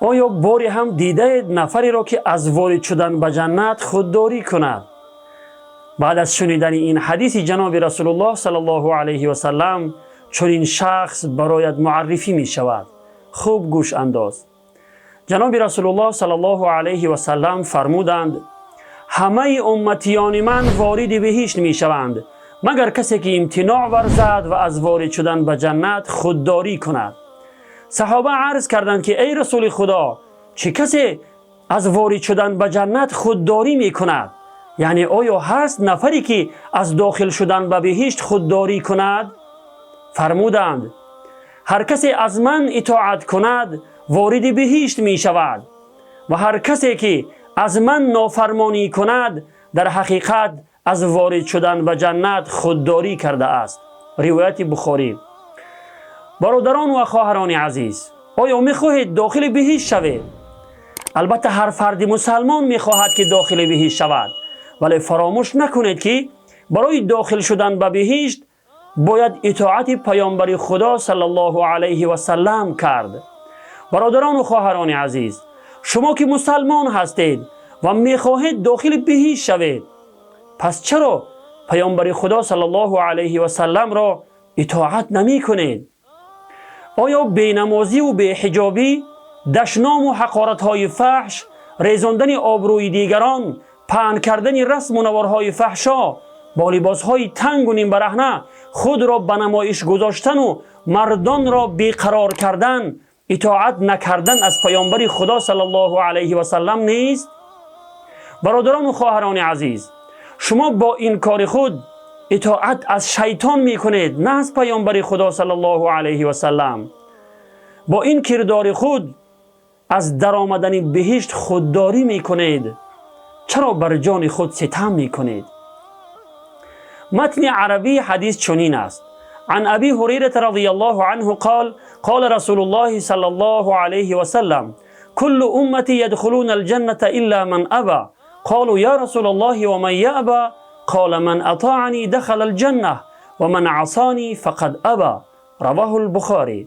Оё боре ҳам дидаед нафареро, ки аз ворид шудан ба ҷаннат худдорӣ кунад? Баъд аз шунидани ин ҳадиси ҷаноби Расулуллоҳ саллаллоҳу алайҳи васаллам чунин шахс бароят муаррифӣ мешавад. Хуб гӯш андоз. Ҷаноби Расулуллоҳ саллаллоҳу алайҳи васаллам фармуданд: ҳамаи умматиёни ман вориди биҳишт мешаванд, магар касе ки имтиноъ варзад ва аз ворид шудан ба ҷаннат худдорӣ кунад. Саҳоба арз карданд, ки эй Расули Худо, чӣ касе аз ворид шудан ба ҷаннат худдорӣ мекунад? Яъне оё ҳаст нафаре, ки аз дохил шудан ба биҳишт худдорӣ кунад? Фармуданд: ҳар касе аз ман итоат кунад, вориди биҳишт мешавад ва ҳар касе ки аз ман нофармонӣ кунад, дар ҳақиқат аз ворид шудан ба ҷаннат худдорӣ кардааст. Ривояти Бухорӣ. Бародарон ва хоҳарони азиз, оё мехоҳед дохили биҳишт шавед? Албатта, ҳар фарди мусалмон мехоҳад, ки дохили биҳишт шавад, вале фаромӯш накунед, ки барои дохил шудан ба биҳишт бояд итоати паёмбари Худо саллаллоҳу алайҳи васаллам кард. Бародарону хоҳарони азиз, шумо ки мусалмон ҳастед ва мехоҳед дохили биҳишт шавед, пас чаро паёмбари Худо саллаллоҳу алайҳи васалламро итоат намекунед? Оё бенамозиву беҳиҷобӣ, дашному ҳақоратҳои фаҳш, резондани обрӯи дигарон, паҳн кардани расму наворҳои фаҳшо, бо либосҳои тангу нимбараҳна худро ба намоиш гузоштану мардонро беқарор кардан итоат накардан аз паёмбари Худо саллаллоҳу алайҳи васаллам нест? Бародарону хоҳарони азиз, шумо бо ин кори худ итоат аз шайтон мекунед, на аз паёмбари Худо саллаллоҳу алайҳи васаллам. Бо ин кирдори худ аз даромадани биҳишт худдорӣ мекунед. Чаро бар ҷони худ ситам мекунед? Матни арабии ҳадис чунин аст: عن أبي هريرة رضي الله عنه قال: قال رسول الله صلى الله عليه وسلم: كل أمتي يدخلون الجنة إلا من أبى. قالوا: يا رسول الله، ومن يأبى؟ قال: من أطاعني دخل الجنة ومن عصاني فقد أبى. رواه البخاري.